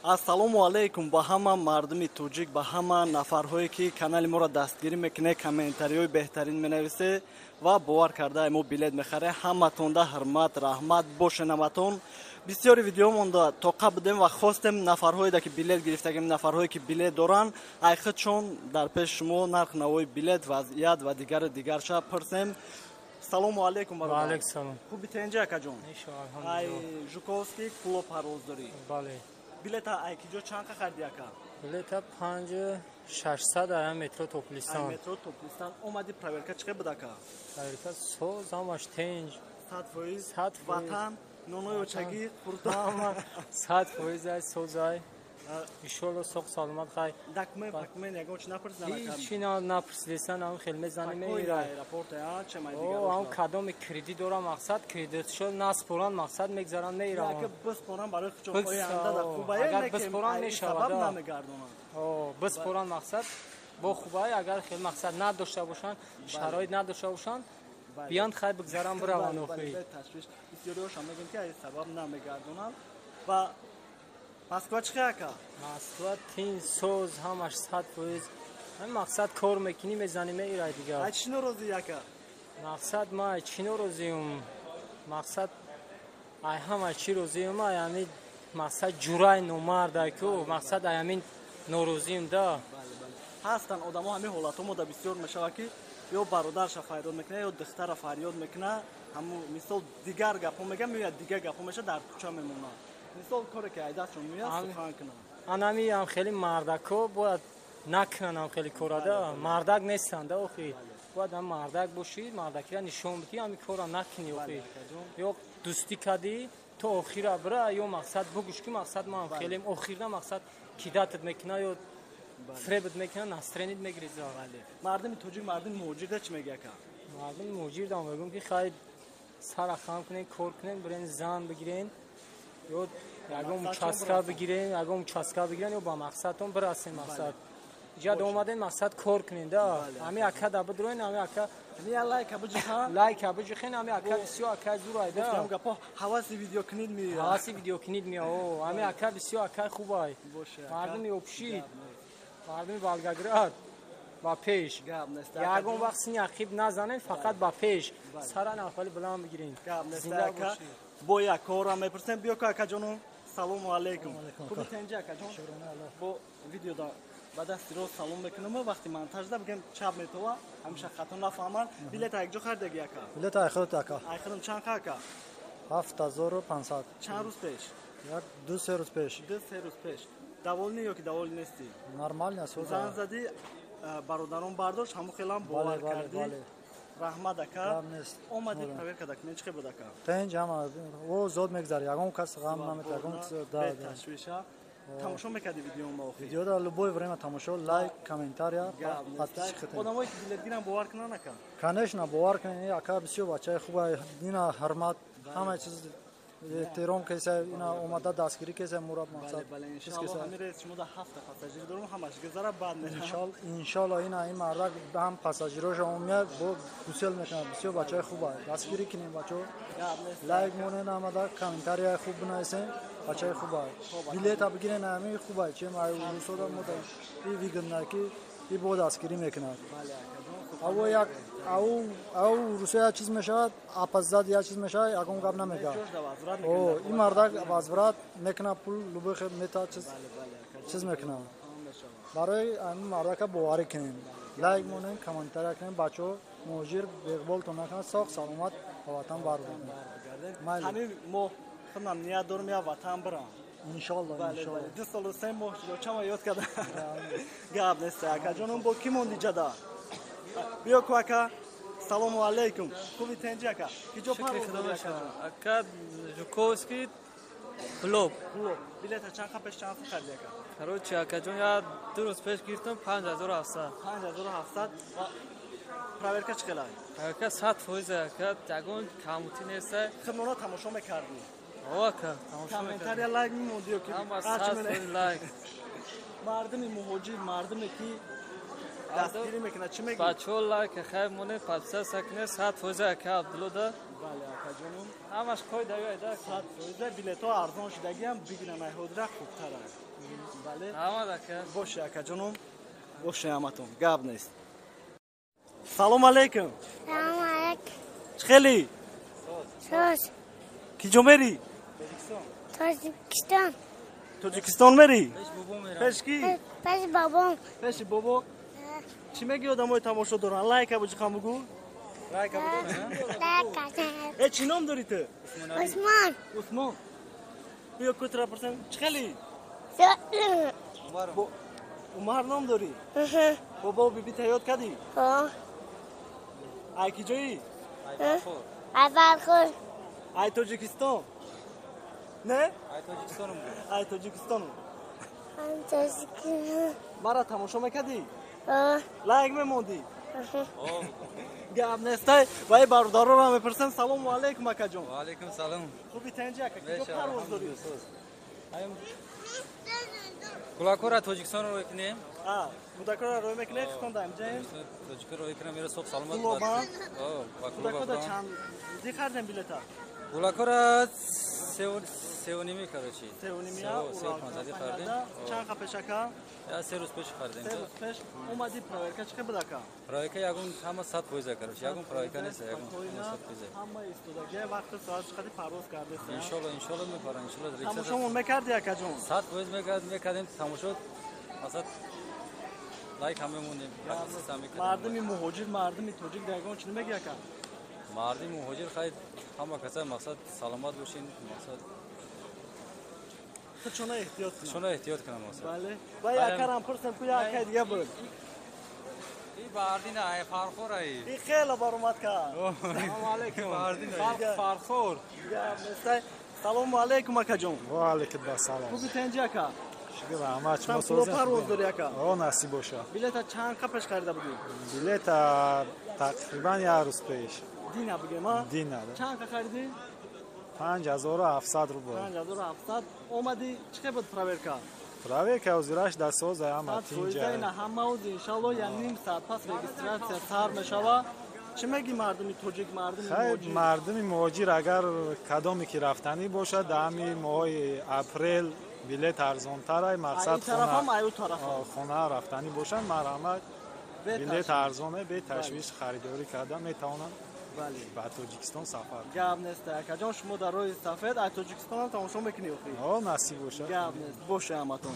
Ассалому алайкум ба ҳама мардуми тоҷик, ба ҳама нафарҳое, ки канали моро дастгирӣ мекунед, комментариҳои беҳтарин менависед ва бовар карда мо билет мехаред. Ҳаматонда ҳурмат, раҳмат бошенаматон. Бисёри видеомонда тоқа будем ва хостем нафарҳоеда, ки билет гирифтагем, нафарҳое, ки билет доранд, айхудшон дар пеши шумо нарх навои билет, вазъият ва дигару дигарша пурсем. Салому алайкум, бародар. Хуби, тенҷа, акаҷон? Ай Жуковский, Кӯлоб парвоз дорӣ? Бале. Билета ай киҷо, чанд қа хариди, ака? Билета 5600, ая метро Топлистан. Метро Топлистан омади. Проверка чӣ буд, ака? Проверка соз, ҳамаш тенҷ. 100%? 100%. Ватан, нонои очагӣ, хурта? 100% ай, созай, иншолло, соқ саломат, хай. Документ, документ ягон чи напурсидан? Ҳичи напурсидесан, ам хел мезани, меира. Аэропорт чемай? Ам кадоми кредит дора, мақсад, кредитшо наспоран, мақсад, мегзаран, меира. Биспоран, барои хучо оянда да хубае. Агар биспоран, мешавад. Намегардонанд. Биспоран, мақсад, бо хубае. Агар хел, мақсад, надошта бошанд, шароит надошта бошанд, биёнд, хай, бигзаран, бираванд охи. Бисёриҳошам мегӯям, ки сабаб намегардонанд. Ва Москва чӣ ака? Москва тин, соз, ҳамаш 100%. Ҳамин, мақсад, кор мекунӣ, мезанӣ, меирай дигар. Ай чӣ норозӣ, ака? Мақсад, ма ай чӣ норозиюм? Мақсад, ай ҳама чӣ розиюм, ай ҳамин, мақсад, ҷурай номардай ку, мақсад, ай ҳамин норозиюм да. Ҳастанд одамо, ҳамин ҳолатҳо мода бисёр мешавад, ки ё бародарша фарёд мекунад, ё духтара фарёд мекунад. Ҳаму мисол дигар гапҳо мегӯям, меояд, дигар гапҳо мешавад, дар кӯча мемонад. Мисол, коре ки айдастшон меояд, сухан кунанд. Анами ам хеле мардако бояд накунанд ам хеле корада, мардак нестанд охи. Бояд ам мардак бошӣ, мардакира нишон бидӣ, ами кора накунӣ охи. Ё дӯстӣ кардӣ, то охира бира, ё, мақсад, бугӯш, ки, мақсад, ман хелем охирна, мақсад, кидатат мекуна ё фребат мекуна, настроение т мегириза. Мардуми тоҷик, мардуми муҳоҷирда чӣ мегӯяд, ака? Мардуми муҳоҷирдам мегӯям, ки хай, сара хам кунен, кор кунен, бирен, зан бигирен ё ягон участка бигирен, ягон участка бигирен ё ба мақсадтон бирасен. Мақсад, иҷа омаден, мақсад, кор кунен да. Ҳами ака да бидроен, ҳами ака. Лайка биҷихан. Лайка биҷихен, ҳами ака бисёр акай зурай да. Ҳаваси видеокунид меояд. Ҳаваси видеокунид меояд. Ҳами ака бисёр акай хубай. Мардуми обшид, мардуми Волгоград, ба пеш! Ягон вақт сини ақиб назанем, фақат ба пеш, сара нафали баланд бигирем. Зинда бо як корам мепурсем. Биё ку, акаҷону. Салому алайкум, хуби, тенҷи, акаҷон? Бо видеода ба дасти рост салом мекунам, вақти монтажда бигем, чап метова, ҳамеша хато нафаҳманд. Билета якҷо харидаги, ака? Билета айхудат, ака. Айхудам чанд қа, ака? 7500. Чанд рӯз пеш? Як 2-3 рӯз пеш. 2-3 рӯз пеш. Довольный ё ки довольный нестӣ? Нормально. Зан задӣ, бародарон бардошт, ҳамон хелам бовар кардӣ. Раҳмат, ака. Омадӣ, проверка документ чӣ буд, ака? Тенҷ, ҳама о зод мегзари, ягон кас ғам намета, ягон. Ташвиша. Тамошо мекарди видеома охир? Видеода любое время тамошо, лайк, комментария, подписчик. Одамое ки билет гиран, бовар кунанд, ака? Конечно, бовар кунанд. Ака бисёр бачаи хуба, ина ҳурмат, ҳама чиз, эҳтиром кеса, ина омада дастгирӣ кеса мураб, мақсад. Шумо да ҳафта пассажир дорум, ҳамаш гузара, баъд мерам. Иншалло, ина ин мардак ҳам пассажироша омияд, бо гусел мекунад. Бисёр бачаи хуба, дастгирӣ кунем, бачаҳо. Лайк монен, ҳамада комментарияи хуб бинависем. Бачаи хуба, билета бигирен, ҳамин хуба, чем русода мода и выгодно, ки и бо дастгирӣ мекунад. Аво як ау русо як чиз мешавад, опоздать як чиз мешавад, ягон гап намегӯяд. Ин мардак возврат мекунад пул, любой хел мета, чиз чиз мекунад. Барои ҳамин мардака боварӣ кунем, лайк монем, комментария кунем. Бачаҳо, муҳоҷир беқболтон накунад, соқ саломат ба ватан баргардем. Ҳамин мо худам ният дорам як ватан бирам. Иншолло, иншолло. 2 солу 3 моҳ чама ёд карда. Гап нест, акаҷонум. Бо кӣ монди ҷада? Биё ку, ака. Салому алайкум, хуби, тенҷи, ака? Киҷо парвоз? Ака, Жуковский, Кӯлоб. Кӯлоб. Билета чанд қа пеш, чанд сум хариди, ака? Короче, акаҷон, я 2 рӯз пеш гирифтам, 5700. 5700. Проверка чӣ хелай? Проверка 100%, ака, ягон камутӣ неста. Худмона тамошо мекардӣ? О, ака, тамошо. Комментария, лайк мемонди ё ки? Ҳама 100% лайк. Мардуми муҳоҷир, мардуме ки Дастгирӣ мекунад, чӣ мегӯӣ? Бачаҳо лайк хайр монед, подписаться кунед, 100% ака Абдулло да. Бале, акаҷонум. Ҳамаш қоида да. 100% билетҳо арзон шудагиам, бигиран, ай ҳозира хубтар аст. Бале. Ҳамад ака. Боше, акаҷонум. Боше ҳаматон. Гап нест. Салом алейкум. Салом алейкум. Чӣ хелӣ? Соз. Ки ҷо мерӣ? Тоҷикистон. Тоҷикистон мерӣ? Пеш ки? Пеш бобом. Пеши бобо? Чӣ мегӯи одамои тамошо доранд? Лайка буҷиқан бугӯ. Лайка Лайка. Э, чӣ ном дорӣ ту? Усмон. Усмон. Биё кутра пурсем. Чӣ хелӣ? Умар ном дорӣ? Бобо биби таёд кардӣ? Ҳо. Ай ки ҷоӣ? Ай Фархор. Ай Тоҷикистон? Не? Ай Тоҷикистонум. Ай Тоҷикистонум. Ай Тоҷикистон. Мара тамошо мекардӣ? Ҳо. Лайк мемондӣ? Гап нестай. Ва ай бародаронро мепурсем. Салому алейкум, акаҷон. Ва алейкум салом. Хуби, тенҷи, ака? Киҷо парвоз дорӣ? Кулакора Тоҷикистон рой кунем. Кӯдакора рой мекунем, хитон даем ҷаем. Тоҷикора рой кунем, мера соб саломат. Кулоба. Ва кӯдакода чанд ди хардем билета? Кулакора сеуними, короче. Сеуними, се хардем. Чанд ха пеш, ака? Я 3 рӯз пеш хардем. 3 рӯз пеш омади. Проверка чӣ буд, ака? Проверка ягон ҳама 100%, короче, ягон проверка нест, ягон 100%. Ҳама истодагия, вақти соат чӣ парвоз кардест? Иншолло, иншолло мепарам, иншолло. Тамошомон мекарди, акаҷон? 100% мекардем тамошо. Масалан, лайк ҳам мемондем. Мардуми муҳоҷир, мардуми тоҷик дар ягон чӣ намегӣ, ака? Мардуми муҳоҷир, хайр, ҳама каса мақсад саломат бошин, мақсад худшона эҳтиёт кунам. Худшона эҳтиёт кунам, мақсад. Бале. Ва акарам пурсем ку, як акай дига буд. И бардина, ай Фархор ай. И хеле баромад кард. Салому алейкум. Бардина. Фархор. Салому алейкум, акаҷон. Ва алейкум ассалом. Хуби, тенҷи, ака? Шукр, раҳмат, шумо созед. Парвоз дорӣ, ака? О, насиб боша. Билета чанд қа пеш харида будӣ? Билета тақрибан як рӯз пеш. Дина бигем, а? Дина. Чанд қа харидӣ? 5700 рубл. 5700. Омадӣ, чӣ хел буд проверка? Проверка ҳозираш дар соза, ҳама тинҷа. Ина ҳама оз, иншалло, я ним соат пас регистрация сар мешава. Чӣ мегӣ мардуми тоҷик, мардуми муҳоҷир? Мардуми муҳоҷир, агар кадоме ки рафтанӣ бошад, дар ҳамин моҳои апрел билет арзонтар, ай мақсад хона рафтанӣ бошанд, марҳамат, билет арзоне, беташвиш харидорӣ карда метавонанд, ба Тоҷикистон сафар. Гап нест, акаҷон, шумо дар роҳи сафед. Ай Тоҷикистонам тамошо мекунӣ охи? О, насиб бошад. Гап нест, боше ҳаматон.